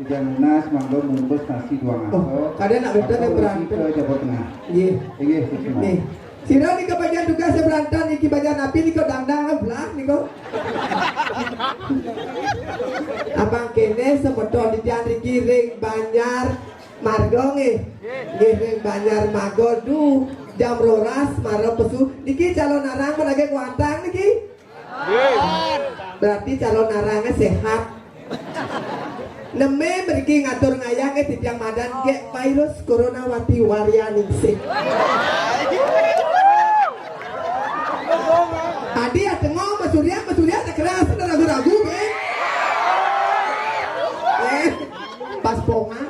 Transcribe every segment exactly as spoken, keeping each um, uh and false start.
Yang lunas mangga bungkus nasi dua ngaso. Oh, kada nak berantem. Atau yang berantem ke Jawa Tengah. Iya. Iya, Suksma. Nih. Sira nika bagian tugas yang berantem niki bagian api nika dangdang belah nika. Abang kene semeton di tiang riki ring Banjar Marga nggih. Nggih ring Banjar Marga du jam roras mara pesu. Niki calon arang menagih kuantang niki. Berarti calon arangnya sehat. Neme mriki ngatur ngayah nggih titiang madan gek virus corona wati warianingsih. Tadi ya tengok Mas Surya, Mas Surya tak keras, tak ragu-ragu nggih. Eh, pas pongan.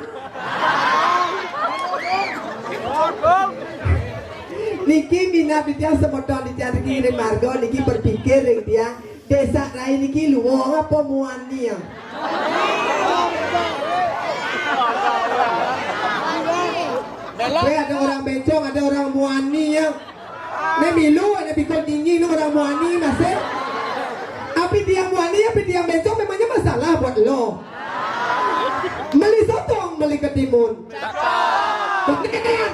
Niki minat titiang semeton titiang riki ring marga niki berpikir ring tiang. Desa Rai niki luwung apa muani ya? Weh, ada orang bencong, ada orang muani ya. Nih milu ada pikul tinggi nih orang muani masih. Api tiang muani, api tiang bencong memangnya masalah buat lo. Meli sotong, meli ketimun. Bener.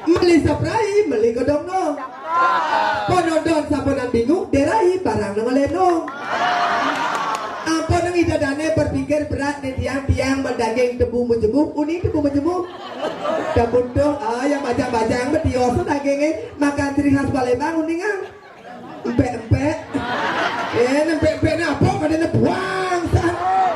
Meli saprai, meli godong no. Penonton saponan bingung, derai barang nang lenong. Ampun nang ida dane berpikir berat nih tiang-tiang berdaging tebu menjemuk, uning tebu menjemuk. Dah butuh, ah, yang bajang-bajang betios dagingnya, makan ciri khas Palembang uningan. Empek-empek. Eh, empek-empek ni apa? Kada nak buang sah.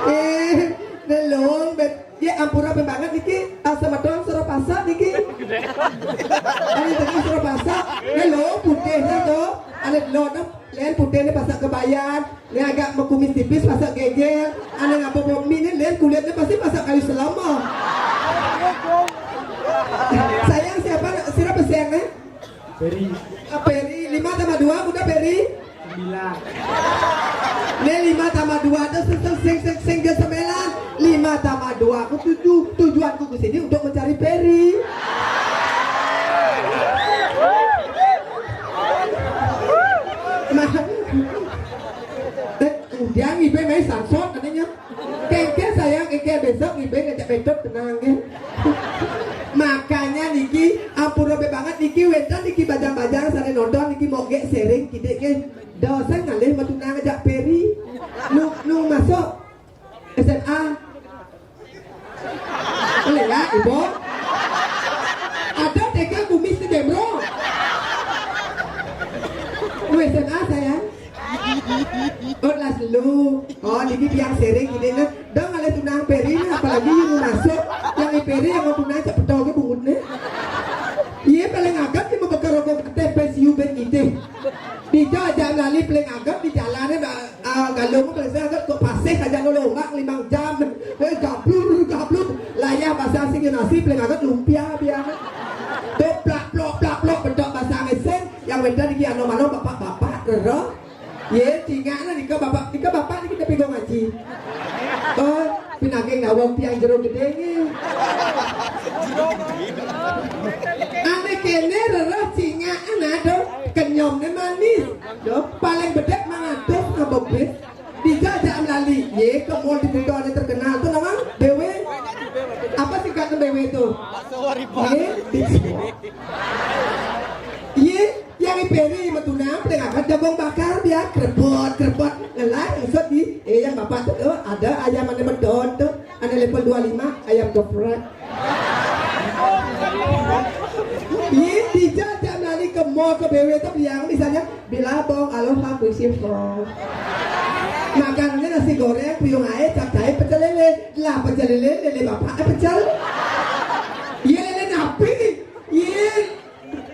Eh, nelong bet. Ya ampura banget niki. Asam adon sura pasak niki. Ada tadi sura pasak. Nelong putih ni tu. Ada lo tu. Len putih ni pasak kebayan. Ni agak mekumis tipis pasak gegel. Ada ngapa bomi ni len kulit ni pasti pasak kayu selama. Sayang siapa? Siapa sayang ni? Peri. Ah, Peri, lima tambah dua, muda Peri? Sembilan. Nih, lima tambah dua tuh sing sing sing sing sing ke sembilan. Lima tambah dua aku tujuh. Tujuanku ke sini untuk mencari Peri. Nah, eh, dia ngibe main Samson katanya. Kengkeh sayang, kengkeh besok ngibe ngajak betot tenang ya. Makanya niki ampura be banget niki wetan niki bajang-bajang sane nonton niki moge sharing kidik nggih. Dosen ngalih matuna ngajak Peri. Nu nu masuk S M A. Boleh ya, Ibu? Ada T K kumis di Demro. Lu S M A sayang? Oh, kelas lu. Oh, niki tiang sharing gini nih. Dong oleh tunang Peri nih, apalagi yang mau masuk, yang di Peri yang mau tunang cepet tau ke bungut nih. Iya paling agak nih mau bakar rokok teh pensiun ben gitu. Dija aja lali paling agak di jalannya ah, galung paling agak kok pasih aja lo longak limang jam. Eh gablur gablur. Layah bahasa sing nasi paling agak lumpia biar. Tuh plak plok plak plok bedok bahasa ngising. Yang wedan iki ano-mano bapak-bapak, rero. Ye, cingak nah nika bapak, nika bapak niki tepi go ngaji. Oh, pinaging nawang tiang jero gedhe nggih. Ane kene rero cingak nah do kenyomne manis. Do paling bedek mangatus ngabok bis. Dijajak melali, ye ke mall di Buton yang terkenal tuh nama B W. Apa singkatan B W itu? Ye, di Ye, yang Peri matuna paling agak jagung bakar dia krebot krebot ngelah usut di eh yang bapak tuh oh, ada ayam mana beton tuh ada level dua lima ayam geprek. Ye, dijajak melali ke mall ke B W tuh yang misalnya bilabong aloha kuisi fong. Makannya nasi goreng, puyung air, capcai, pecel lele. Lah pecel lele, lele bapak eh pecel. Ye lele napi? Ye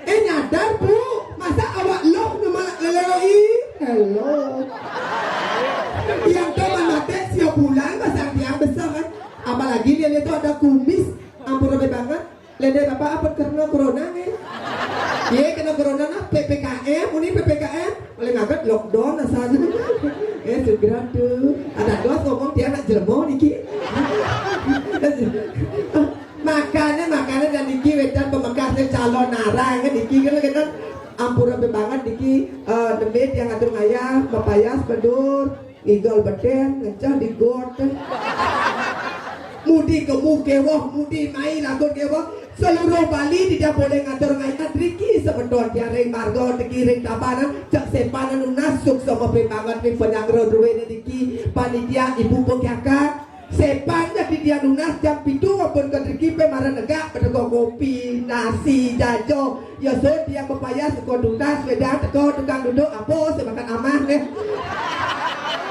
Eh nyadar bu, masa awak loh nyemak leloi? Hello. Yang teman mate siap bulan pasang tiang besar kan. Apalagi dia lihat tuh ada kumis, ampun rame banget. Lede bapak apa karena corona nih? Ye kena corona nah P P K M, uni P P K M. Paling agak lockdown asal. Eh segera tuh. Ada dos ngomong dia anak jelmo niki. Makanya makanya dan niki wedan pemekas nih calon narang kan niki kan kan ampura banget niki eh, demit yang ngatur ngayah mapayas bedur Ngigel beteng, ngecah di got. Mudi kemu kewoh, mudi mai lagun kewoh. Seluruh Bali tidak boleh ngatur ngayat riki semeton tiang ring marga teki ring Tabanan, cek sepanan nunas suk sama banget ring penyanggra druene niki panitia ibu pengkiaka. Sepan dadi tiang nunas jam pitu ampun kedriki pe marang negak beteko kopi, nasi, jajo. Ya sun tiang bepayah seko tunas wedang teko tukang duduk apa sing makan amah neh.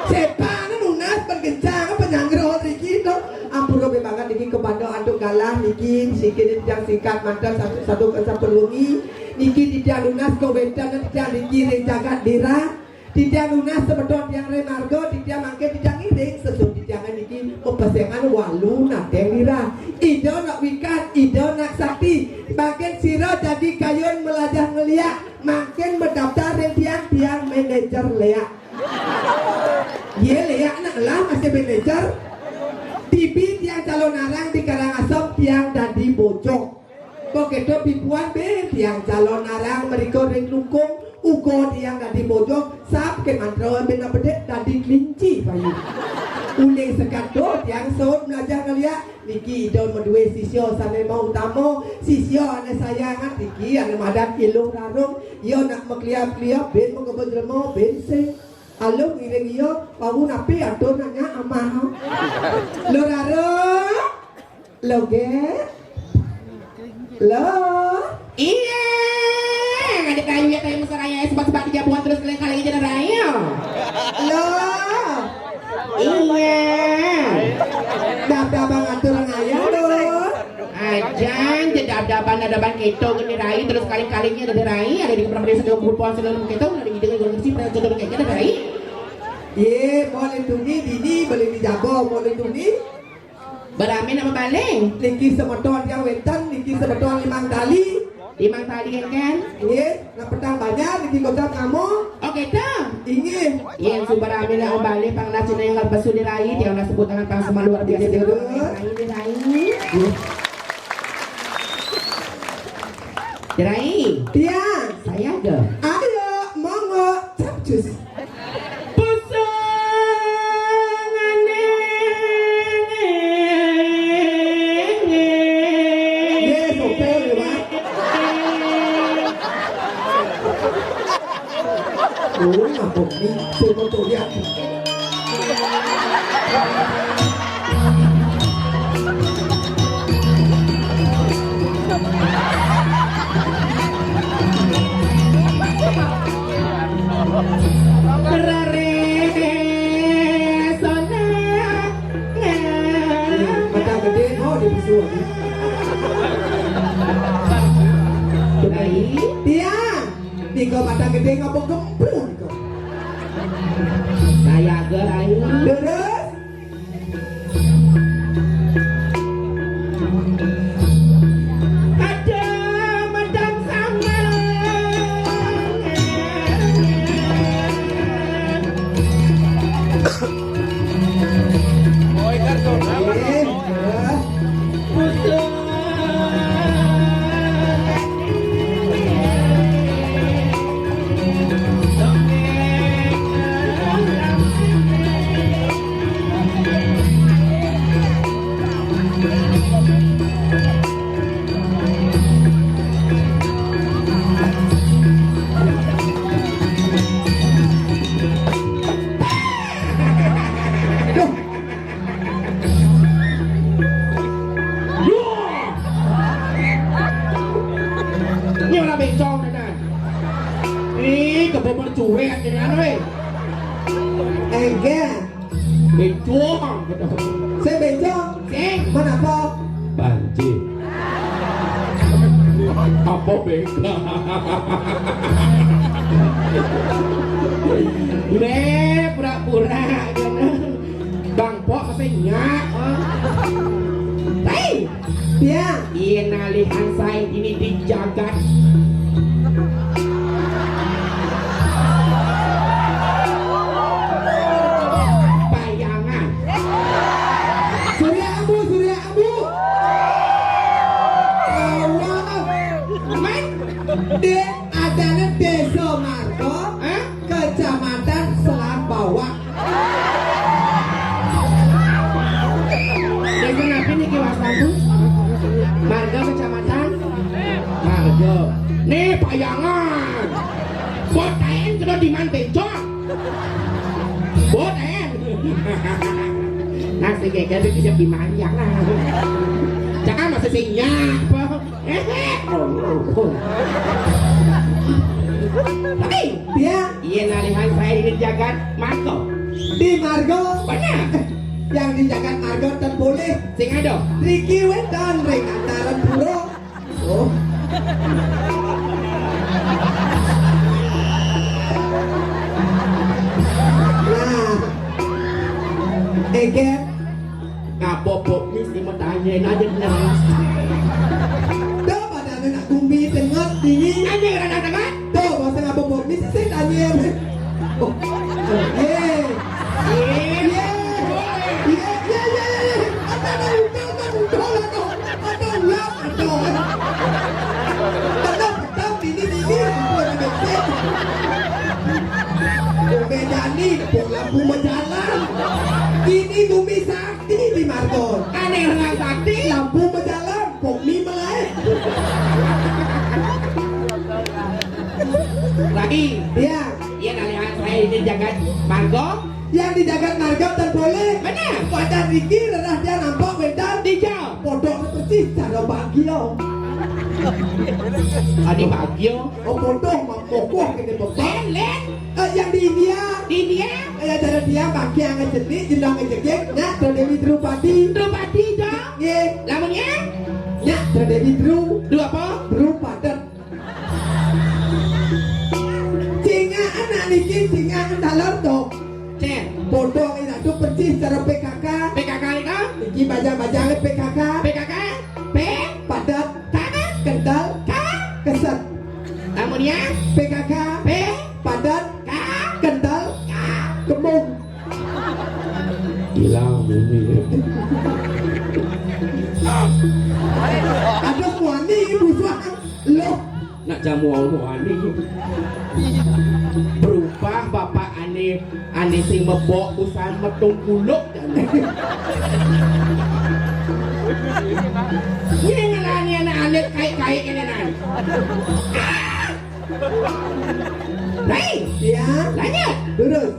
Sepan nunas pen kencang penyanggra riki to. Ampura be banget niki kebanda antuk galah niki sikit tiang singkat mantan satu satu ke sampun wengi. Niki tiang nunas ke wenten tiang niki ring jagat dira. Titiang nunas semeton tiang ring marga, titiang mangkin titiang ngiring sesuh titiang niki pepesengan walu nateng lirah. Ida nak wikan, ida nak sakti. Mangkin sira dadi kayun melajah ngeliak, mangkin mendaftar ring tiang, tiang manajer leak. Ye leak nak lah masih manajer. Tibi tiang calon arang di Karangasem tiang dadi bojong. Kok keto pipuan be tiang calon arang mereka ring Klungkung, uga tiang dadi bojong, sap ke mantra be nak bedek dadi kelinci payu. Uling sekat to tiang saut melajah ngeliak, niki ida madue sisya sane mau utama, sisya ane sayangan niki ane madan Iluh Rarung, iya nak makliap-kliap ben makeba jelema ben sing. Alung ngiring iya, wau napi atur nanya amah. Lo Rarung. Lo, Ge? Lo? Iya. Ada kayu ya, kayu mesra ya, sebab-sebab di jabuan terus kalian kali aja raya. Lo? Iya. Dap-dap abang atur ngayah, lo. Ajan, jedap-dapan, dadapan keto, gede rai, terus kali-kalinya ada rai, ada di kepala desa, ada buku ponsel, ada keto, ada ide, ada si pernah jodoh kayaknya ada rai. Ye, boleh tuni, dini, boleh dijaba, boleh tuni. Beramin apa balik? Niki semeton yang wenten, niki semeton limang tali. Limang tali kan? Nggih, nak petang banyak niki kocap kamu. Oh, gitu. Inggih. Yen suba rame nak balik pang nak cina yang lepas sudah rai, dia nak sebut tangan pang semua luar biasa. Iya, betul. Rai, rai. Iya. Rai. Iya. Saya ke. Ayo, monggo, capcus. Pusangane. Ye, sopo lewat? Oh, ngapa ni? Sopo tuh lihat? Mata gede, oh, di bisu. Baik. Tiang, tiga mata gede ngapa gempu nika? Saya agar ayu. Terus? Ada madang sama. Ini orang bencong, tenan. Ih, kebo mercuek, tenan, weh. Enggak. Bencong, gitu. Saya bencong. Sing. Mana apa? Banjir. Apa bengkak? Weh, pura-pura, gitu. Bang Pok mesti nyak, oh. Hei! Iya. Iya, nalihan saya ini di jagat. Bayangan. Surya Ambu, Surya Ambu. Allah. Men? Di adane Desa Marga, hah? Kecamatan Selat Bawang. Oh, eh. Nah, sing geger iki ya gimana ya lah. Jangan masih sing nyapa. Eh, eh. Oh, oh, oh. Tapi dia, iya, nalihan saya di jagat Margo. Di Margo? Benar. Yang di jagat Margo ten boleh. Sing ada. Riki wetan ring antaran pura. Oh. Nah. Ege. Ngapa Bok Mis ni metanya aja nang. Dah padahal nak gumi tengah dingin. Aja orang tengah. Tuh, masa ngapa Bok Mis sih tanya. Oh. Oh, ye. Ye. Ye. Ye, ye, ye, ye, ye. Ada, ada, udah, ada, udah, ada. Ada, udah, ada. Ada, ada, ini, ini, ini. Udah, ada, ada. Udah, jadi, lampu menjalan. Ini bumi sakti di Margon. Aneh dengan sakti. Lampu menjalan, bumi melek. Lagi. Iya. Iya, nalihan saya ini jagat Margo. Yang di jagat Margo ten boleh. Benar. Padan iki rerah dia nampak wedan. Dijawab. Podok persis cara bagio. Adi bagio. Oh, podok mah kokoh kene beban. Len, len. Eh, yang di India. Di India. Eh, cara dia pakai angan jenik, jendang jegek, nyak Dewi Drupadi. Drupadi dong. Nggih. Lamunnya? Nyak Dewi Dru. Dru apa? Dru padet. Cingakan anak niki, cingakan dalem to. Cek. Bodho ira tu persis cara P K K. P K K nika? Iki bajang-bajange P K K. P K K? P? Padat. K? Kental. K? Keset. Lamun ya? P K K. P? Padat. K? Kental. K? Kemung. Hilang bunyi. Aduh, wani ibu suara. Loh. Nak jamu Allah ane. Berubah bapak ane, ane sing mebok usan metung kuluk jane. Ini ngelani anak ane kaik-kaik ini nan. Rai, ya, lanjut. Terus.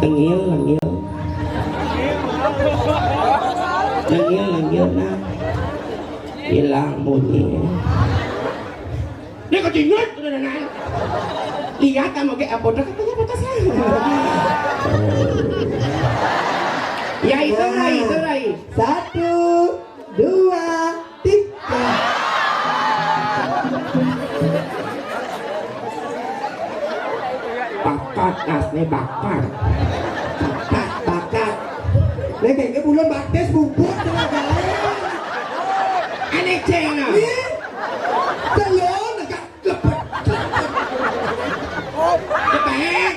Tengil, tengil. Tengil, tengil, nah. Hilang bunyi. Ini kok cingut, udah dengar. Lihat kamu kayak apa udah katanya apa saya. Ya itu Rai, itu Rai. Satu, dua, Asné bakar. Bakat, bakat. Lah kayaknya bulan batis bubut lah gaé. Ané céna. Ih, telon agak lepet, lepet. Lepet.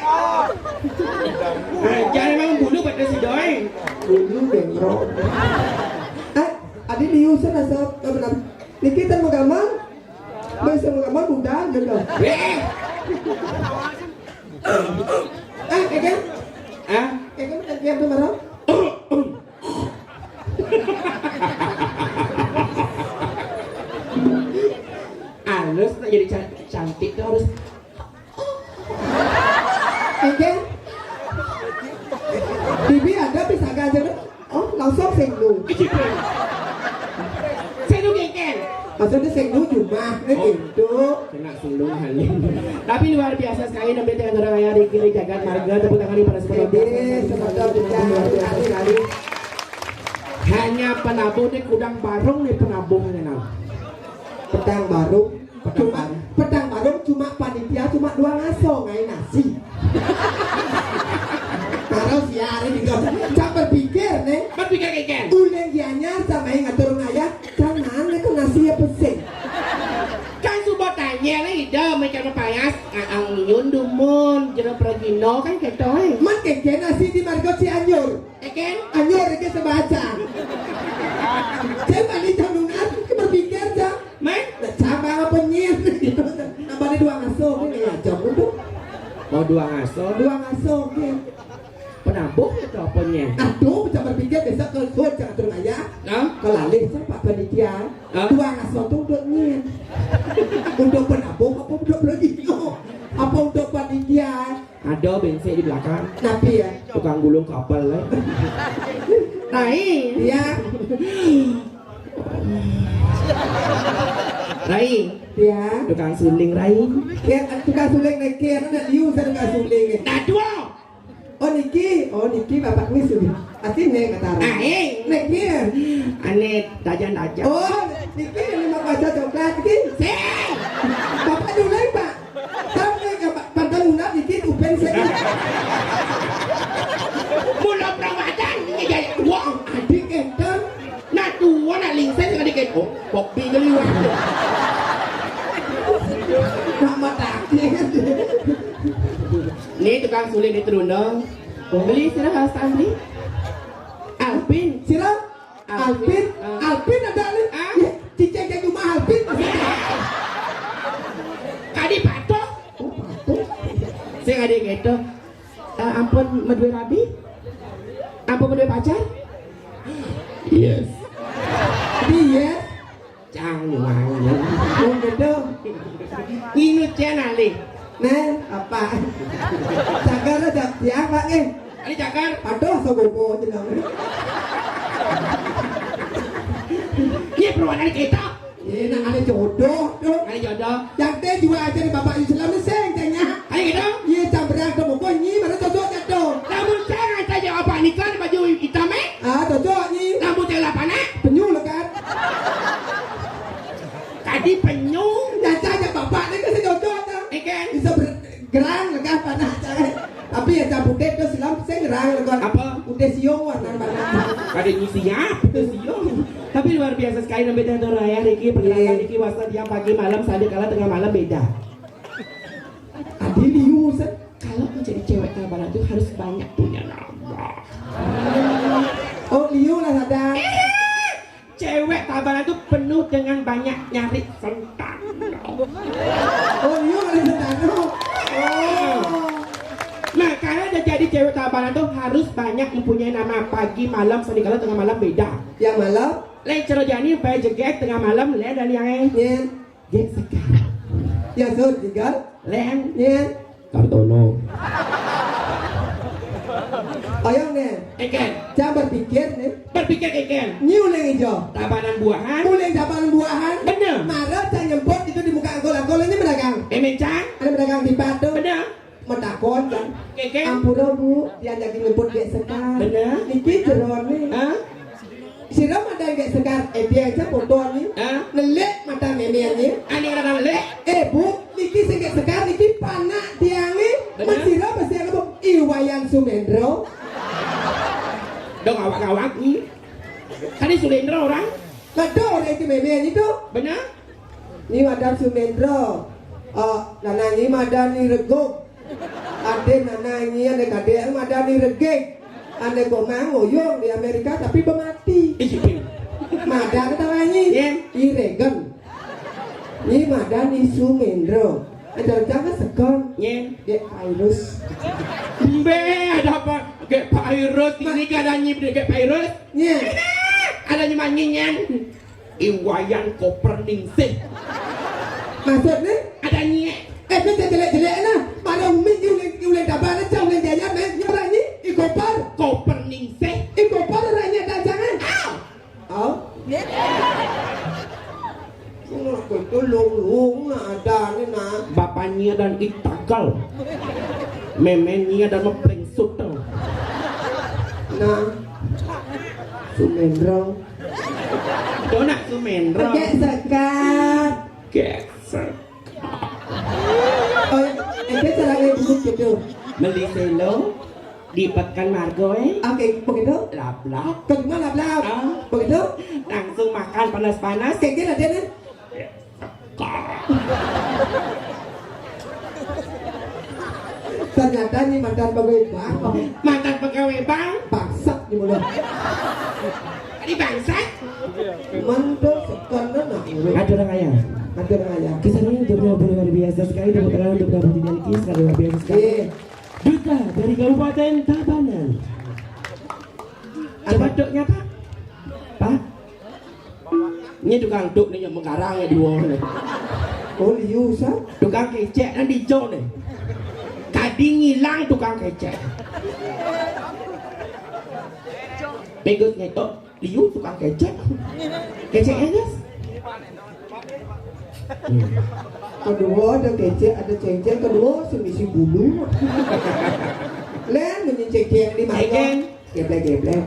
Nah, jangan emang bulu pada si Doy. Bulu demrong. Eh, adi liusan asal, nggak benar. Niki tan magaman. Bisa magaman udah gitu. Eh. Ah, Keken? Ah? Keken, Keken tuh marah? Halus nak jadi can- cantik tuh harus Keken? Bibi ada bisa aja tuh. Oh, langsung sing nu. Sing nu Keken. Maksudnya sing nu jumah, eh, Oh. gitu. Kena sing nu halim. Tapi luar biasa sekali, nampé téh orang ayah Riki di Jagat Marga, tepuk tangan nih pada semua. Ini semua luar biasa sekali. Hanya penabuh nih, kudang barung nih penabuhnya, nah. Petang barung. Petang barung. Petang barung cuma panitia cuma dua ngaso ngai nasi. Terus ya hari ini cak berpikir nih. Berpikir Keken. Uling gianyar sama yang ngatur ngayah, kan mana ke nasi ya pesing. Kan suba tanya lah ida macam payas, ang nyun dumun, jero pragino kan keto eh. Man Keken nasi di Margo Cianjur. Keken? Anjur iki sebaca. Saya balik jam lunas, berpikir jam. Man? Nah, sama apa nyir? Tambahnya dua ngaso, ini ya jam itu. Oh, dua ngaso. Dua ngaso, oke. Penabuh atau apa nyir? Aduh, bisa berpikir besok ke Sud, jangan turun ayah. Nah? Ke Lalih, siapa panitia? Hah? Dua ngaso tuh untuk nyir. Untuk penabuh apa untuk belanja? Apa untuk panitia? Ada bénsé di belakang. Napi ya? Tukang gulung kapal lah. Rai. Iya. Rai. Iya. Tukang suling Rai. Ya, tukang suling naik ke, ada liu saya tukang suling. Nah, dua. Oh niki, oh niki bapak wis sudah. Pasti nih kata Rai. Naik. Niki. Ané dajan-dajan. Oh, niki ini mau baca coklat niki. Sing. Bapak dulu, Pak. Sampai ke pa-, pantang lunak dikit, upen saya. Mula perawatan, ini gaya tua. Adik Edan. Nah, tua nak lingsir, adik Edan. Oh, kopi keliwat. Nama takdir. Ini tukang suling di Teruna. Beli sira harus antri. Alvin. Sira? Alvin, Alvin ada nih. Ah? Ya, cicing yang cuma Alvin. Kadi patuh. Oh, patuh. Sing ada gitu. Eh, ampun, medue rabi? Ampun, medue pacar? Yes. Yes. Cang, wang, ya. Oh, gitu. Inut ya nali. Nah, apa? Cagar ada siapa, eh? Ani cagar. Aduh, sogopo jeneng. Iya, perwanan kita. Iya, nak ada jodoh tuh. Ada jodoh. Yang teh juga aja di bapak Islam nih, sing tanya. Ayo gitu. Iya, camberan tuh, pokoknya mana cocok jatuh. Namun saya nggak tanya apa nikah di baju hitam, eh? Ah, cocok nih. Namun saya lapana. Penyu lekat. Tadi penyu. Ya, saya bapak nih kasih cocok tuh. Ikan. Bisa ber- Gerang lekas panah cai. Tapi ya cabuté terus silam sing gerang lekas. Apa? Udah siung warna panah. Kada ngisi ya, udah siung. Tapi luar biasa sekali, namanya Dato Raya niki, perkenalkan, iya, niki wasta tiang pagi malam, sandi kala tengah malam beda. Adi liu, Set. Kalau menjadi cewek Tabanan itu harus banyak punya nama. Oh, liu lah sadar. Cewek Tabanan tuh penuh dengan banyak nyari sentano. Oh, iya, ada sentano. Oh. Nah, karena udah jadi cewek Tabanan tuh harus banyak mempunyai nama, pagi, malam, sandi kala, tengah malam beda. Yang malam? Lain cara jani, bae jegek tengah malam, lain dan yang lain. Iya. Gek Sekar. Ya, Sud, Sekar. Lain. Iya. Kartono. Oyong nih. Ikan. Jangan berpikir nih. Berpikir ikan. Nyi uling ijo. Tabanan buahan. Uling tabanan buahan. Bener. Mara saya nyemput itu di muka angkol-angkol ini pedagang. Emen cang. Ada pedagang di Batu. Bener. Metakon kan. Keke. Ampura Bu, dia jadi nyemput Gek Sekar. Bener. Niki jerone. Hah? Sira madan Gek Sekar, eh, dia aja foto ni. Hah? Nelik mata meme ni. Ani orang nelik. Eh, Bu, niki sing Gek Sekar, niki panak tiange. Bener. Masira pasti ada Kawak ni. Kan ni Sulendra orang. Betul, orang itu memang itu. Benar? Ni madan Sumendra. Ah, nana ni madan ni Regog. Ada nana ni, ada kadek madan ni Regeg. Ada Gomang Oyong di Amerika tapi bermati. Ih, ih. Madan kata ni. Yen. I Regan. Ni madan ni Sumendra. Ada jangan segan. Yen. Dia virus. Mbe, ada apa? Gek virus. Ini kan ada nyi gek virus. Yen. Ada nyi manyi nyen. I Wayan Koperningsih. Maksudnya? Ada nyi. Eh, kita jelek-jelek lah. Mana umi ni ulin, ulin dabar aja, ulin jaya, men. Ni orang ni? I Koper. Koperningsih. I Koper orang ni ada jangan. Au. Au. Aku tu lung-lung lah ada ni nah. Bapaknya dan itagal. Memennya dan memplengsut tu. Nah. Sumendra. Dona Sumendra. Gesek. Gesek. Oh, ente cara ngebut gitu. Beli selo di Pekan Margo, eh. Oke, begitu. Lablab. Ke mana lablab? Ah. Begitu. Langsung makan panas-panas. Kayak gini, Raden, eh? Ternyata ini mantan pegawai bank. Mantan pegawai bank? Bangsat di mulut. Tadi bangsat? Mantan sekarang nak. Ada orang kaya. Ada orang kaya. Kisahnya luar, luar biasa sekali. Tepuk tangan untuk Prabu Dinalki. Sangat luar biasa sekali. Iya. Duta dari Kabupaten Tabanan. Coba duknya, Pak. Pak. Ini tukang duk ni yang menggarang ya dua ni. Oh, liu, sa? Tukang kecek dan dijok ni. Tadi ngilang tukang kecek. Pegus ngetok, liu tukang kecek. Kecek ya, guys? Hmm. Kedua ada kecek, ada cengceng, kedua semisi bulu. Len, bunyi cengceng di mana? Cengceng. Geblek-geblek.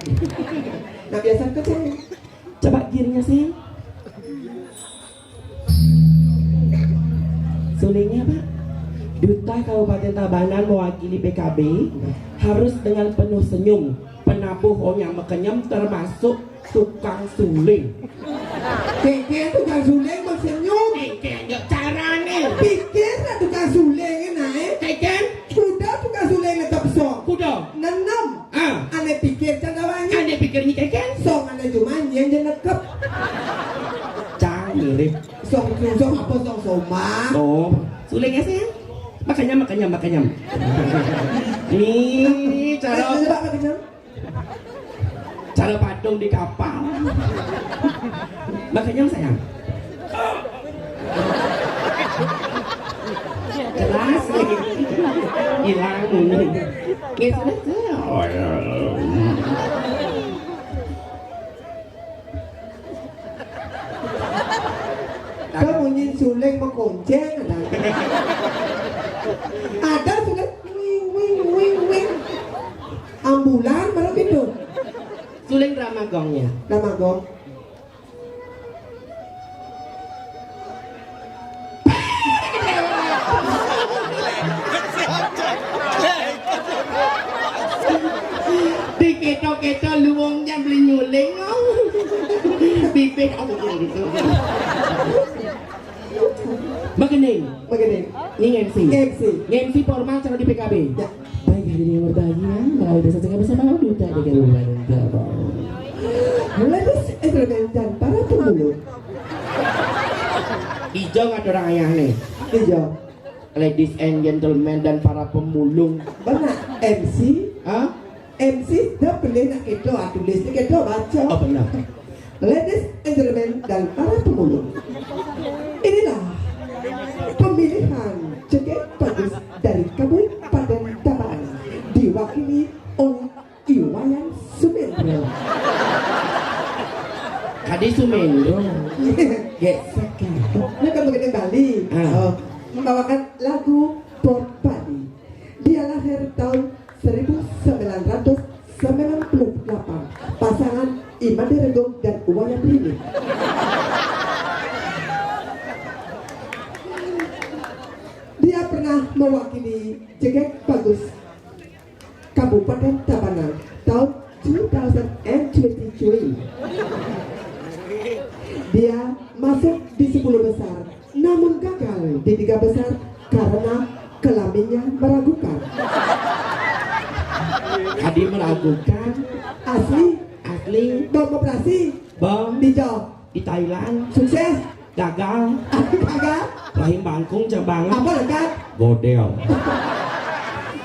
Nah, biasa kecek. Coba gearnya, sayang. Sulingnya, Pak. Duta Kabupaten Tabanan mewakili P K B harus dengan penuh senyum, penabuh onyang mekenyem, termasuk tukang suling. Keken tukang suling bersenyum. Keken, ya, carane. Pikir lah tukang suling, nah, eh. Keken. Kuda tukang suling netep song. Kuda. Nenem. Ah. Ane pikir cang kawannya. Ane pikir nyi keken. Song ane cuma nyen je nekep. Cang mirip. Song, song apa, song somah? Oh, suling ya, sayang? Makanya, makanya, makanya. Nih, cara. Eh, coba makanya. Cara patung di kapal. Makanya, sayang. Keras nih. Hilang ini. Nggih, sudah, sudah. Oh, ya. Kamu nyin suling makonceng ada. Ada suling wing, wing, wing, wing. Ambulan baru gitu. Suling ramagongnya. Ramagong. Diketok-ketok luwungnya beli nyuling. Bibit. Magening. Magening. Ini M C. M C. M C formal cara di P K B. Ya. Baik, hadirin yang berbahagia, mari kita saksikan bersama duta dari Kabupaten Tabanan. Ladies and gentlemen dan para pemulung. Ijo nggak ada orang ayah nih. Ijo. Ladies and gentlemen dan para pemulung. Benar, M C. Hah? M C dah pilih nak kedo, ah, tulis ni kedo baca. Oh, benar. Ladies and gentlemen dan para pemulung. Inilah pemilihan jegeg bagus dari Kabupaten Tabanan diwakili oleh I Wayan Sumendra. Tadi Sumendra. Yes. Ini kan begini Bali. Ah. Oh, membawakan lagu Pop Bali. Dia lahir tahun seribu sembilan ratus sembilan puluh delapan. Pasangan Imade Regong dan Wayan Rini. Dia pernah mewakili Jegeg Bagus Kabupaten Tabanan tahun two thousand and Pretty Cui. Dia masuk di sepuluh besar, namun gagal di tiga besar karena kelaminnya meragukan. Tadi meragukan. Asli. Asli. Bom operasi. Bom. Di Jawa. Di Thailand. Sukses. Gagal. Gagal. Rahim bangkung, jam banget. Apa lekat? Godel.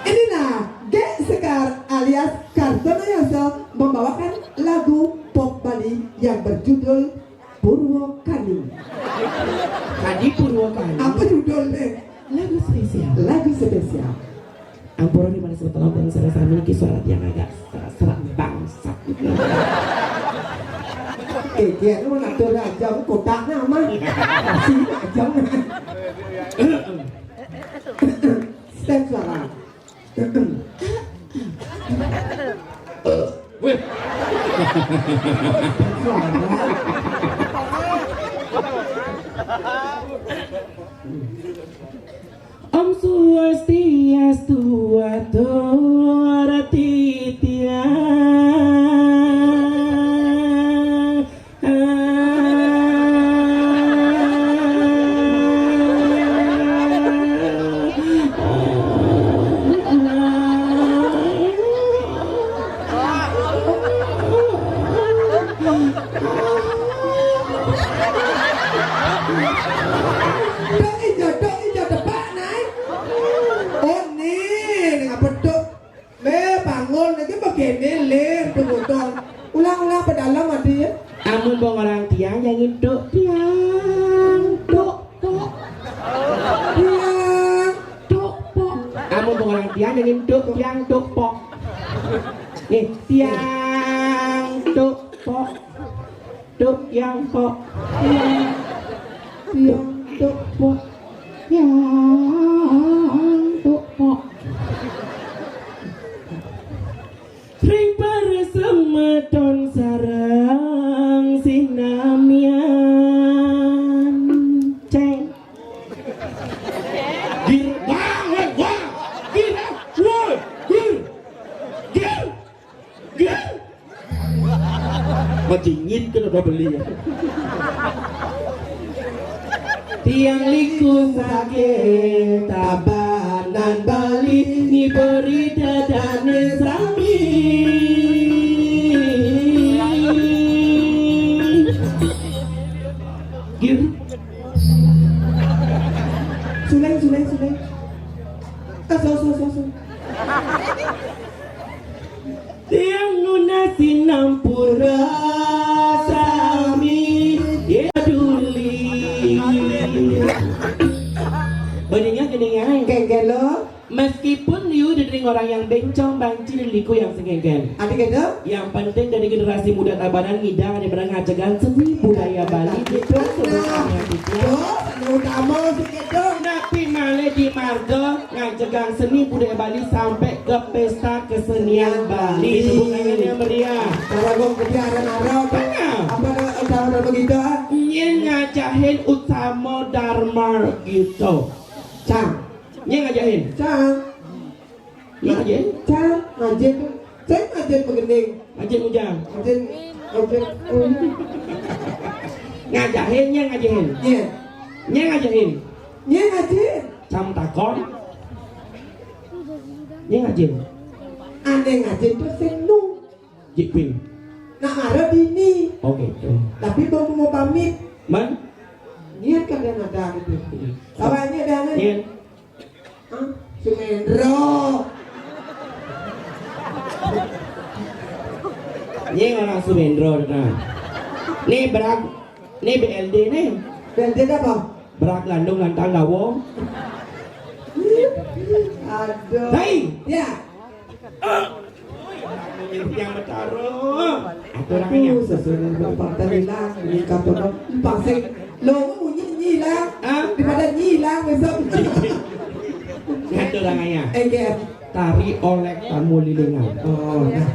Inilah Gek Sekar alias Kartono Yoso membawakan lagu pop Bali yang berjudul Purwokani. Tadi Purwokani. Apa judulnya? Lagu spesial. Lagu spesial. Ampura di mana sebetulnya bangsa rasa memiliki suara yang agak serak-serak bangsat. Oke, dia itu nak turun aja, aku kotaknya mah. Kasih aja mah. Stand suara. Wih. Om Swastiastu, atur titiang. Dok ijo, dok ijo, tebak, Nay. Oh, nih, ning apa, dok? Le, bangun, lagi begini, le, dok, dok. Ulang, ulang, pedalem, Adi, ya. Amun bong orang tiang, jangan dok tiang, dok, dok. Tiang, dok, pok. Amun bong orang tiang, jangan dok tiang, dok, pok. Nih, tiang, dok, pok. Tuk yang pok, yang, yang tuk pok, yang tuk pok. Ring para semeton sareng sinamian. Ceng. Gir, wah, wah, wah. Gir, wah, gir. Gir. Gir. Madingin kan udah beli ya. Tiang liku sakit, Tabanan Bali, ngiberi dadane sami. Gir. Suleng, suleng, suleng. Ah, so, so, so, so. Tiang nunas sinampura sami, ya duli. Badinya gini, ya. Kengkelo. Meskipun liu didering orang yang bencong, banci, dan liku yang sengengken. Adi kata? Yang penting dari generasi muda Tabanan ngidang ada barang ngajegang seni budaya Bali. Itu sebutannya itu. Tuh, seni utama sih gitu. Napi malih di marga ngajegang seni budaya Bali sampai ke pesta kesenian Bali. Tepuk tangan yang meriah. Cara gong gede ada naro. Benar. Apa ada cara begitu? Nying ngajahin utama Dharma gitu. Cang. Nying ngajahin. Cang. Nying ngajahin. Cang, ngajahin. Saya ngajahin begending. Ngajahin ujang. Ngajahin, ngajahin. Ngajahin, nying ngajahin. Iya. Nying ngajahin. Nying ngajahin. Cang takon. Nying ngajahin. Ane ngajahin tuh sing nu. Jiping. Nak marah bini. Oke. Tapi belum mau pamit. Man? Niat kan dia ada gitu. Salah ini ada nih. Niat. Hah? Sumendro. Ini orang Sumendro, nah. Ini berak, ini B L D nih. B L D apa? Berak landung lantang dawa. Aduh. Hei. Ya. Yang bertaruh. Aturang ayah. Aduh, sesuai dengan partai hilang, ini kata dong. Pasik. Lo munyi nyilang. Hah? Daripada nyilang besok. Aturang ayah. Enggak. Tari olek tamu lilingan. Oh, nah.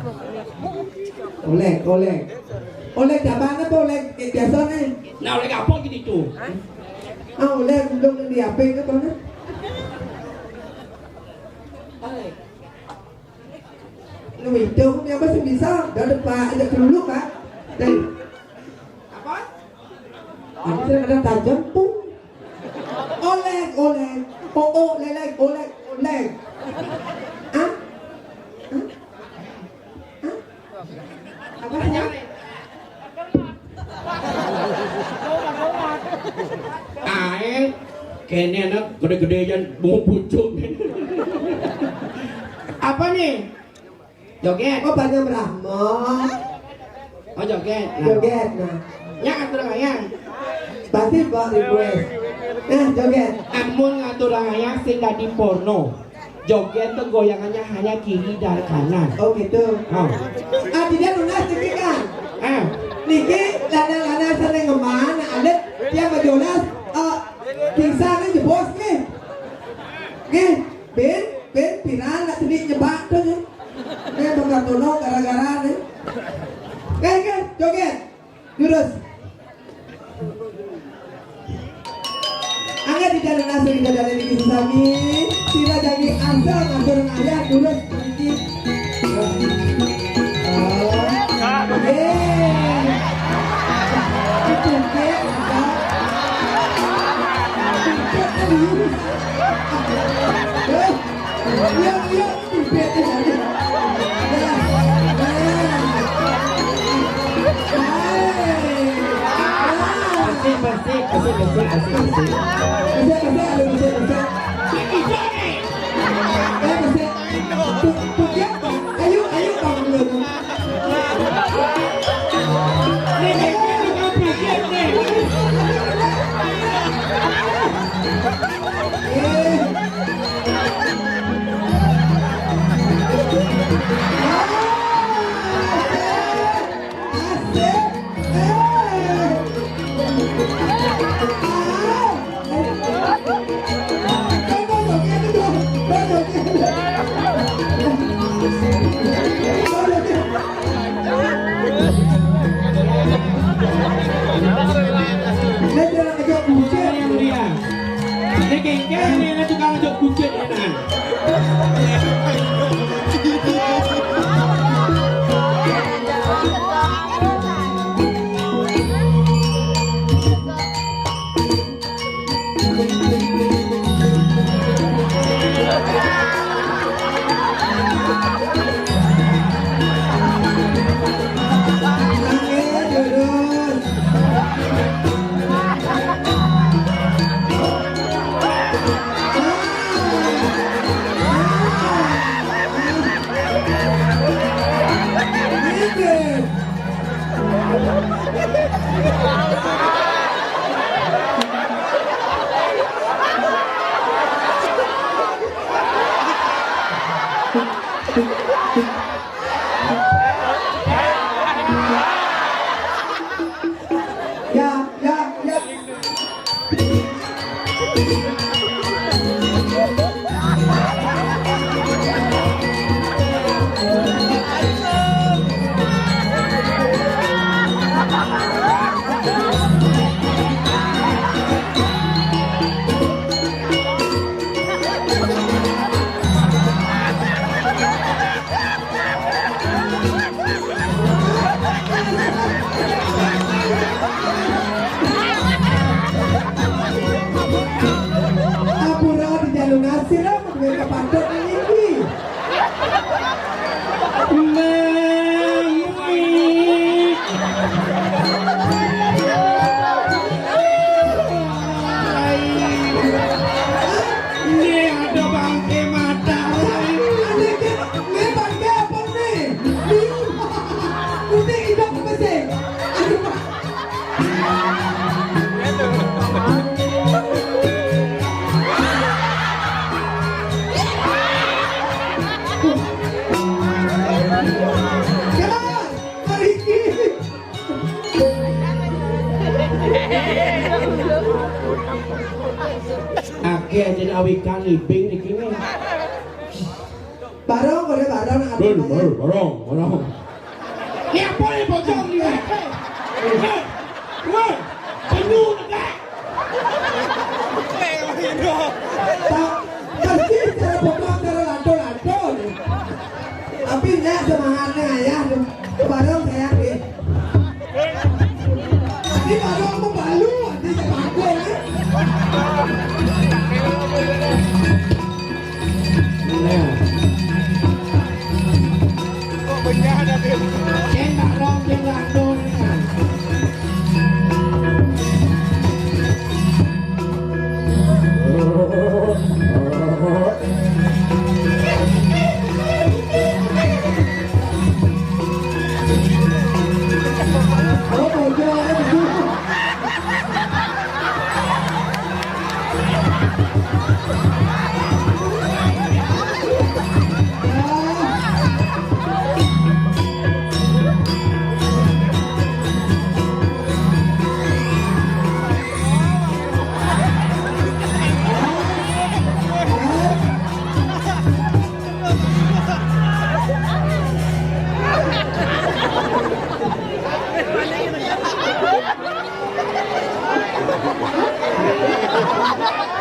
Olek, olek. Olek jaban apa olek biasa nih? Nah, olek apa gitu tuh? Ah, olek belum di H P ke mana? Itu, apa sih bisa? Udah depan, aja dulu, Pak. Dari apa? Aku sudah ada tajam, pung. Oleng, oleng. Oh, oh, leleng, oleng, oleng. Ah? Ah? Ah? Apa sih? Ae, kene anak gede-gede jan bunga pucuk. Apa nih? Joget. Oh, banyak merahmat. Oh, joget. Nah. Joget, nah. Yang atur ayang. Pasti buat request. Nah, joget. Amun ngatur ayang sing dadi porno. Joget tuh goyangannya hanya kiri dan kanan. Oh, gitu. Oh. Ah, tidak lunas niki kan? Ah. Niki lanang-lanang sering ngeman, alit tiap majolas, eh, pingsan aja bos nih. Nih, bin, bin, piran, nak sedih nyebak tuh nih. Nih, bakal tunung gara-gara nih. Oke, oke, joget. Jurus. Angga di dalam nasi kita dari di sami. Tidak jadi asal ngatur ayah jurus sedikit. Oh. Yeay. Itu dia, ada. Itu serius. Eh, iya, iya. Bersih, bersih, bersih, bersih, bersih, bersih. Ayo, ayo, Bang. Yang mulia. Ini kengkeng, ini tukang jok kucing, ini. Ya, ya, ya. Ampura di jalur nasir, ah, duwe kepantut iki. Mami. Ini ada bangke mata. Ini bangke apa nih? Ini hidup apa sih? Aduh. Akeh aja awikan libing iki nih. Barong, barong, barong, barong, barong. Ini apa nih, bocong nih? Hei, hei, penyu negak. Tak, persis cara bocong, cara lanto-lanto nih. Tapi nyak sama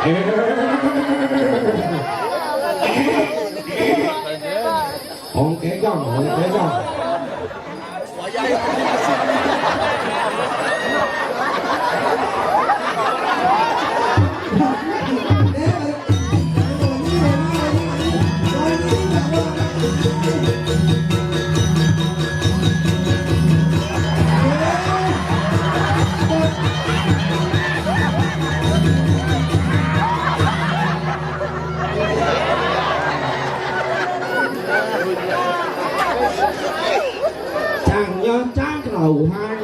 Hong kéo gong, hong kéo gong. Chàng nho chàng khẩu hai.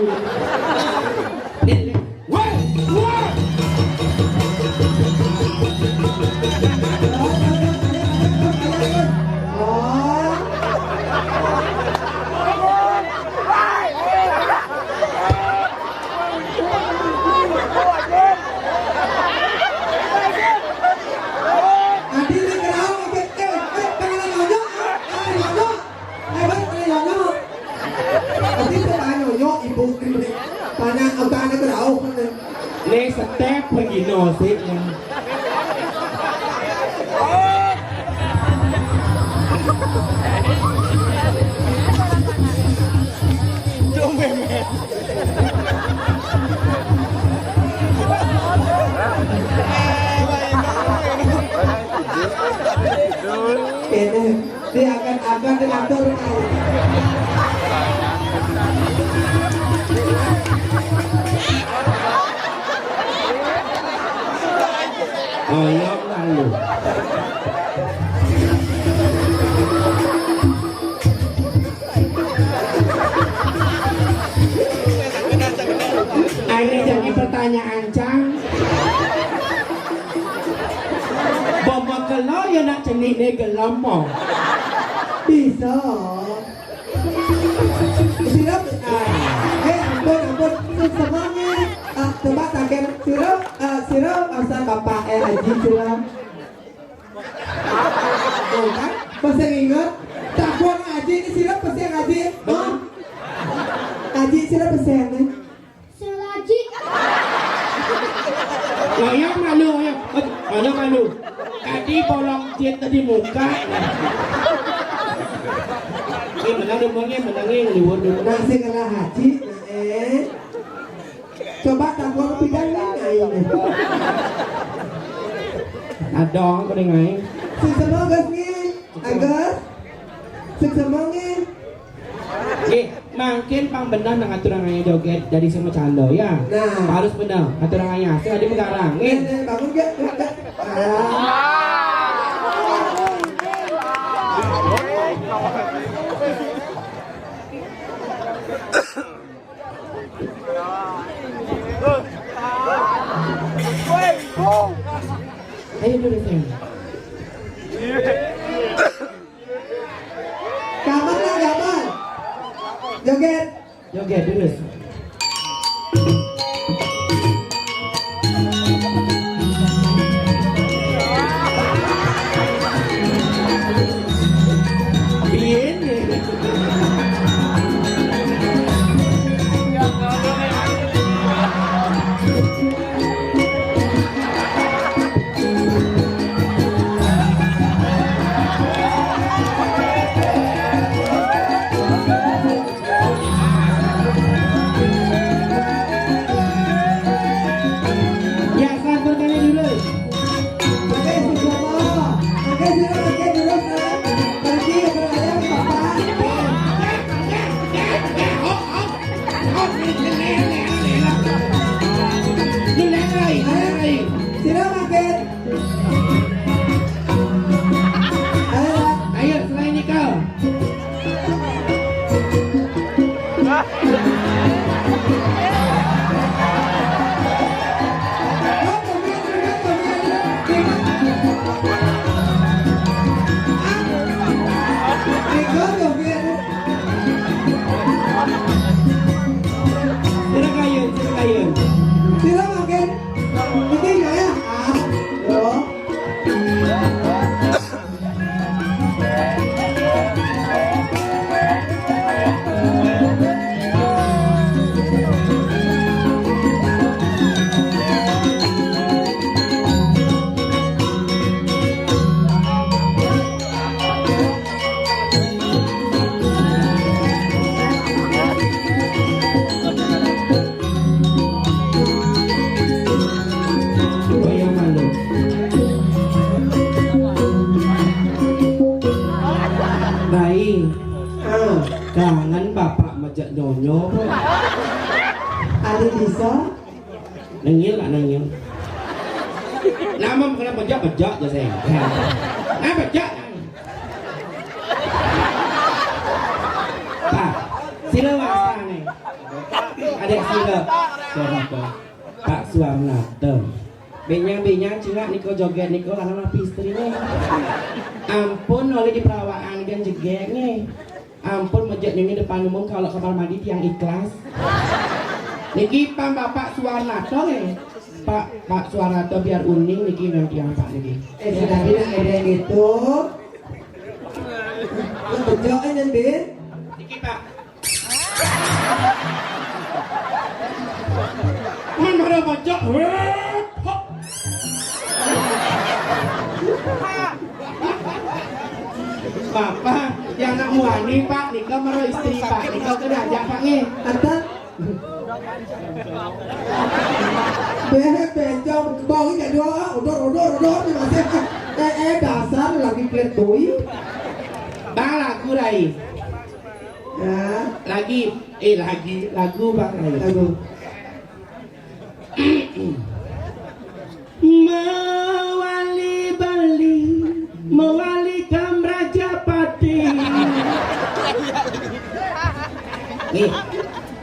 Wait, what? Adi ni kerao, eh, eh, eh, pengen nonyo, eh, nonyo. Eh, bang, pengen nonyo. Adi tu pengen nonyo, ibu. Pengen utang ni kerao. Ni step pergi no sih. Kene, diangkat-angkat, diatur. Oyong lalu. Ini jadi pertanyaan, Cang. Bapa kelo ya nak cenik ni gelem mo. Bisa. Sira, ah, eh, ampun, ampun. Semuanya, ah, coba taken. Sira, ah, sira masa bapak, eh, Aji sira. Tuh kan, masih ingat. Takut Aji ini sira pesen Aji. Hah? Aji sira pesen, eh. Sing lagi. Lah, ya malu, ya. Mana malu? Tadi bolong jit tadi muka. Ini menang dulu, menang yang luar dulu. Nasi kalah haji, nah, eh. Coba tambah pidang ni, nah, ini. Adong, kau dengar. Sing semua, Gus, ni. Agus. Sing semua, ni. Nggih, mangkin pang bener nang aturangannya joget dari sing macando ya. Nah. Harus bener aturangannya. Sing adi menggarang, nggih. Nek, nek, bangun, nggih, nggih, nggih. Ah. Ayo dulu, sayang. Gaman lah, gaman. Joget. Joget terus. Piye nih? Bisa? Nengil lah, nengil. Nama bukan bejak-bejak je saya. Nah, bejak. Pak, sila wasta nih. Adik sila. Siapa? Pak Suwarnata. Benyang-benyang cingak niko joget niko lanang napi istrine. Ampun, oleh di perawakan kan jegek nih. Ampun, mejek nini depan umum kalau kamar mandi tiang ikhlas. Niki pang Bapak Suwarnata nih. Pak, Pak Suwarnata biar uning niki nang tiang Pak niki. Eh, sudah bilang ada yang gitu. Lu bejok aja, Din. Niki Pak. Mun pada bejok. Bapak, yang nak muani Pak, nika mero istri Pak, nika kena ajak Pak nih. Kata Beh, bencong, bau ini dua, odor, odor, odor, ini masih. Eh, eh, dasar lagi klet boy. Bang lagu Rai. Ya. Lagi, eh lagi, lagu Bang Rai. Lagu. Mewali Bali, mewali Kam Rajapati. Nih,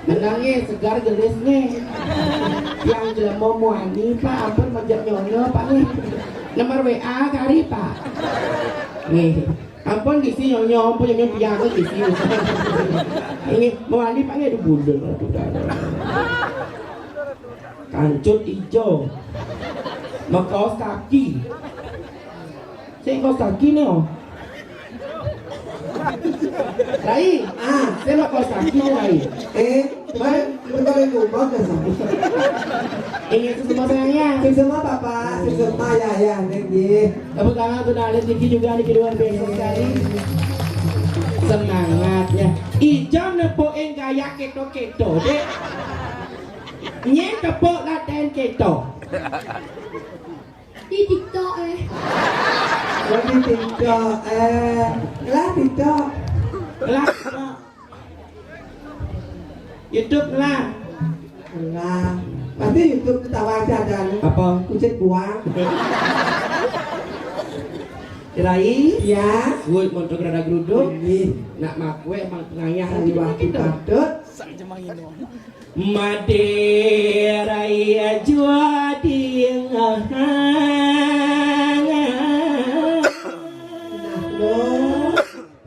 menangnya segar gelis nih. Yang jelema muani Pak, ampun mejek nyonya Pak nih. Nomor W A kari Pak. Nih, ampun gisi nyonya, ampun nyonya tiang gisi. Ini mewali Pak ya, aduh bundel, aduh dada. Kancut ijo. Mekaos kaki. Sing kaos kaki nih, oh. Rai, ah, saya mekaos kaki nih, Rai. Eh, kemarin kita lagi ngomong ke sana. Ini itu semua sayangnya. Sing semua Bapak, sing semua ya, ya, nggih. Tepuk tangan untuk Nalin Tinggi juga nih, luar biasa sekali. Semangatnya. Ijam nepukin gaya keto-keto, Dek. Nyen tepuk latihan keto. Di TikTok eh. Oh, di TikTok eh. Lah TikTok. Lah. YouTube lah. Lah. Pasti YouTube ketawa aja dan apa? Kucit buang. Kirai? Ya. Suwut montok rada geruduk. Ini. Nak makwe emang pengayah. Hari waktu patut. Madera iya jua dingahang. Nah, lo.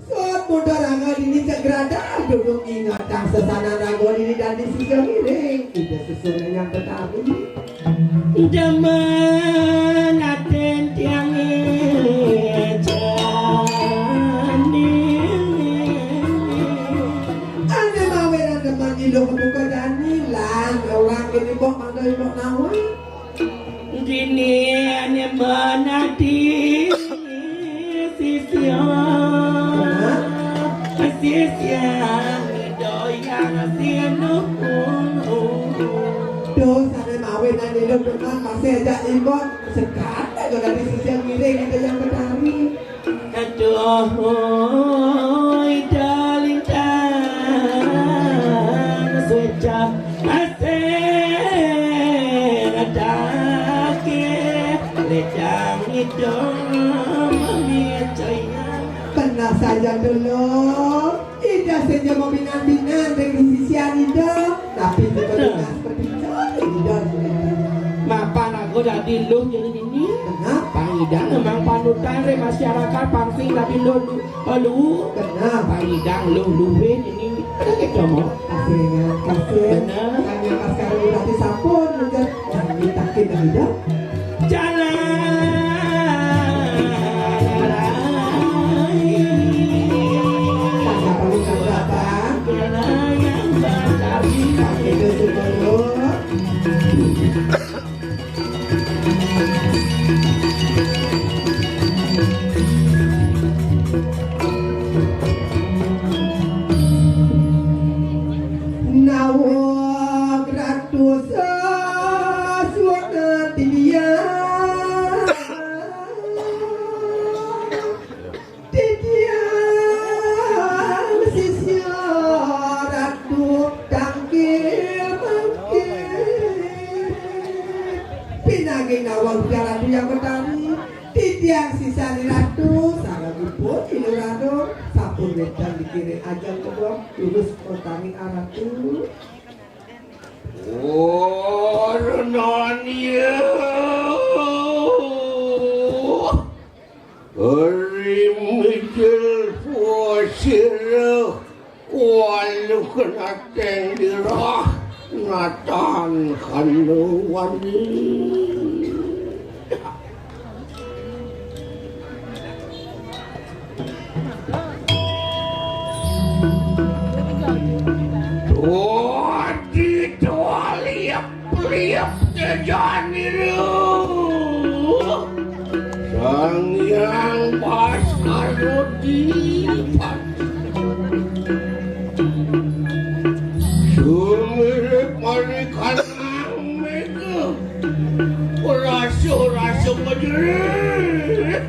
Sot muda raga dini cak gerada duduk ingat tang sesana raga dini dan di sisi miring. Ida sesuna yang pertama. Demen aten tiang jani. Ane mawe nang demen ilu kebuka dani lan orang kene bok mangga ibu nawa. Dini ane menati sisia. Sisia doyang sinuhun. Dosa ane mawe nang ilu demen masih ajak ibu. Sekat aja dari sisi miring itu yang bertari. Aduh, oi, dalintang, suecap, asing, adake, lecang, idong, mamicoyang. Tenang saja dulu. Ida saja mau binan-binan dari sisian Ida. Tapi kita dengar seperti itu, Ida. Mapan aku dadi luh jadi ini. Kenapa? Pangidang memang panutan re masyarakat pangsing dadi luh lu. Lu. Kenapa? Pangidang luh luwe ini. Ada kita mau. Kasih, kasih. Benar. Hanya pas kali tadi sampun, bener. Jangan ditakin, Ida. Jalan. Tanggapan, tanggapan. Itu dulu. Nawak ratus suara dia. Titiang sisia ratu tangkil mangkil. Pinagih nawang Ratu Hyang Betari, titiang sisané Ratu, sarengipun Inur Anom, sampun wénten dikiring ajeng kedok, durus utami Ratu. Warnanya. Rimijil puasira waluh kenateng dirah natan kanu wani. Tuadi tualiap Priap tejaniru Sang Hyang Baskara Dipan. Sumirip marikanang mega. Rasa-rasa majerih.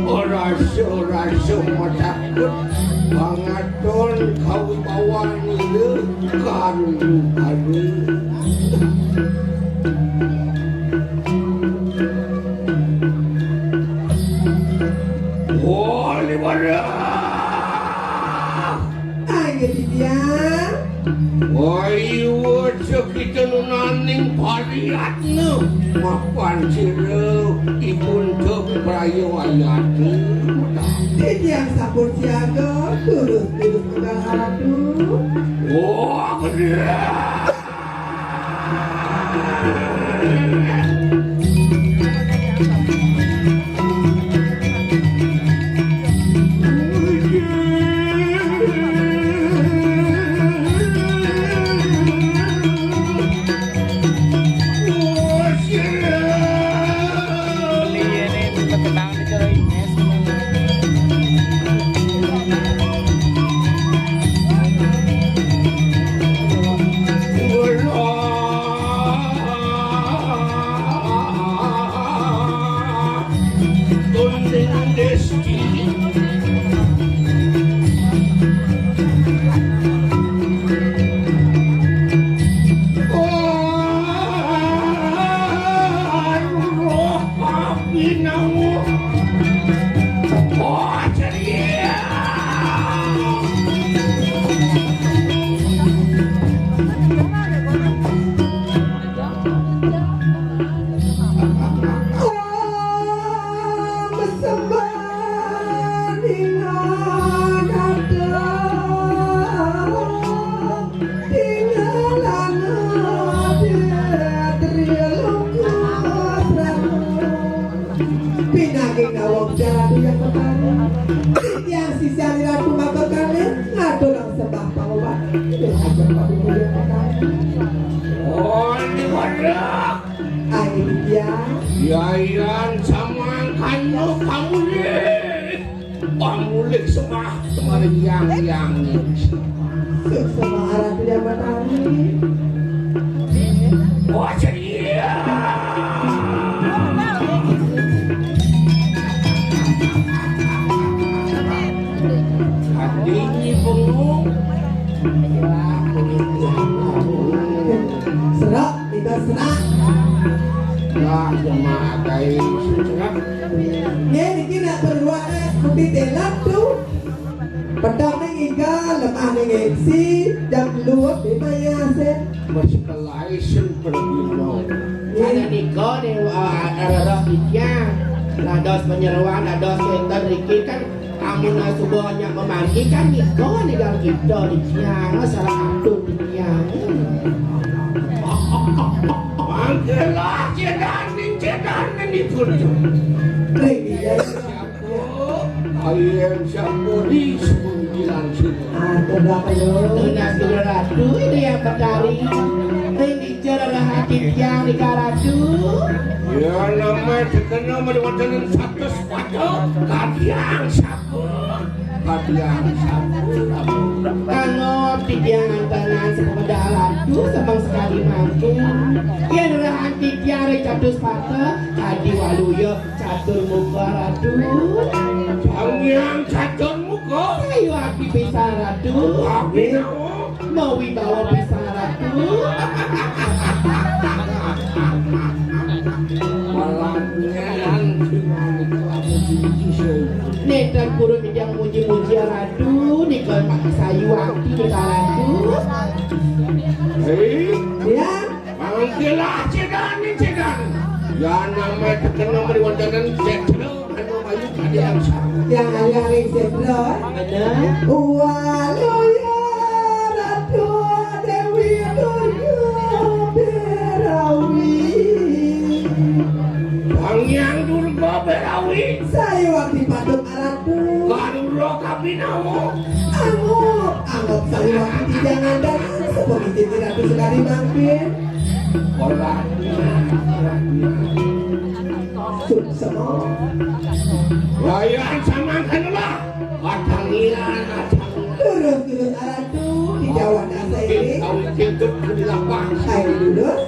Rasa-rasa matakut. Pangaton kawibawan ida. Karu-karu. Wali pada. Ayo, Didian. Wai, wajah kita nunaning pariatna. Mapan sira ipun tuk prayo ayati. Didian sampun siaga, tulus-tulus tunggal aratu. Wah, bener. Pinagih nawang Ratu Hyang Betari. Titiang sisian Ratu Mabekane ngaturang sembah pangobatan. Ajeng Ratu Hyang Betari. Oh, ini wadah. Ayo, Didian. Yayan samangkana pamulih. Pamulih sembah semariang yang. Suksma Ratu Hyang Betari. Oh, ceria. Hati ini penuh. Serak. Kita serak. Lah, jemaah kai serak. Nggih, niki nak berruak, eh, kopi telat tuh. Pedang ning iga, lemah ning gengsi, jam dua lima ya, sih. Masih kelai sing berbino. Nggih. Ada nika nih, eh, ada rerok ikyang. Lados penyeruan, lados enten riki kan Amun suba nyak mamargi kan nika ninggal kita di tiang, salah satu di tiang. Mangkelah cedaning cedaning ipun. Ring iya. Ayen sampuri sepunggilan sini. Atur dah kayo. Tunas dulu ratu ini yang petari. Ring Jarahan titiang di karatu. Ya, nama dikena meliwataning satus pato, kadiang sampun. Kadiang sampun. Angon titiang antanan sepeda ratu semang sekali mangku. Yen rahan titiang ring catus pato, kadi waluya catur muka ratu. Sang Hyang catur muka. Ayo api pisan ratu. Api nawa. Mawibawa pisan ratu. Nénten purun titiang muji-muji Ratu, nika sayuwakti nika Ratu. Hei. Ya. Mangkilah cedan, cedan. Ya, nama tekena mari wonten sedra anu mayu kadi angsa. Yang ari sedra. Bener. Waluya Ratu Dewi Durga Berawi. Sang Hyang Durga Berawi. Sayuwakti patut Ratu. Karura kabinawa. Angup, angup sayuwakti jangan datang sepemimpin Ratu sekali mangkin. Ora. Suksma. Layan samangken lah. Watanian, watanian. Lurus, lurus, Ratu. Di Jawa Nasa ini. Kawin kintut di lapang. Ayo, lurus.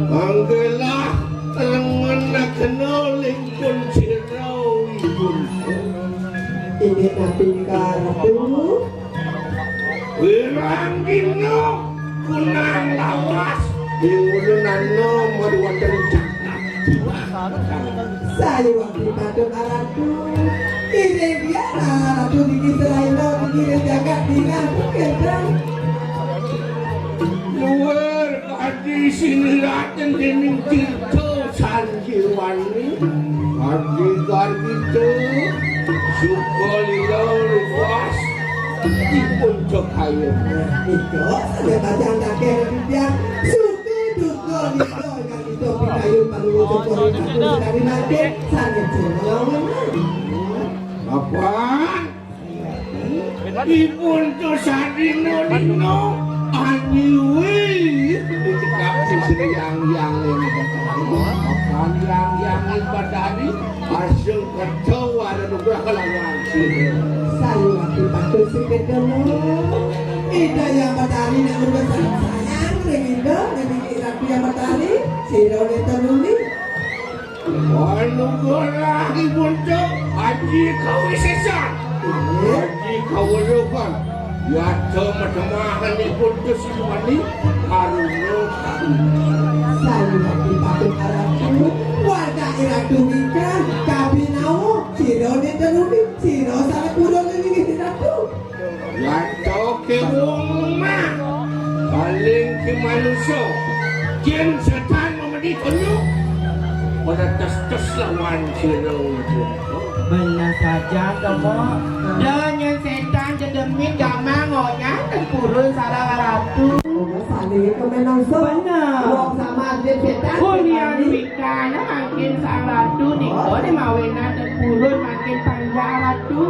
Mangkelah lengen kena lingkun sira ipun. Inggih napi karatu? Wirang dina kunang lawas ing ulun ana maduwatan jagat. Sayuwakti patut aratu. Inggih biar aratu niki selaina niki ring jagat dina bukan. Luwur adi siniraten dening tirta Sanjiwani. Adi Gargita, suka lila luas, dipun cekayun. Nika, sané bajang kakek titiang, suka duka lila ingkang ida pikayun panuwun cokor ing batu sekali mangke, sané jenengan. Apa? Ipun tu sadina dina aniwi dicekap sing Sri Yang Yang Ing Batari. Mapan Yang Yang Ing Batari asung kerta wara nugrah kalawan sira. Sayuwakti patut sing kedama. Ida Yang Batari nak nugrah sayang ring ida, ring Ratu Yang Batari, sira nenten nuli. Anugerahipun Aji Kawisésan, Aji Kaweruhan, yata medemahanipun Sriwani karuna kami. Sayuwakti patut aratu, warga iratu ingkang kabinawa, sira nenten nuli, sira sampurna inggih Ratu. Yata kéwong lemah, paling ki manusa, jin sétan mamedi tunjuk, pada tes-tes lawan sira. Bener saja, Kemo. Dah nyén sétan dedemit gamang ngoyak, tempurun sareng ratu. Sané kemenungsa. Bener. Wong sama aja sétan. Kulian wikana mangkin sang ratu nika, oh, mawinan tempurun mangkin panjang ratu.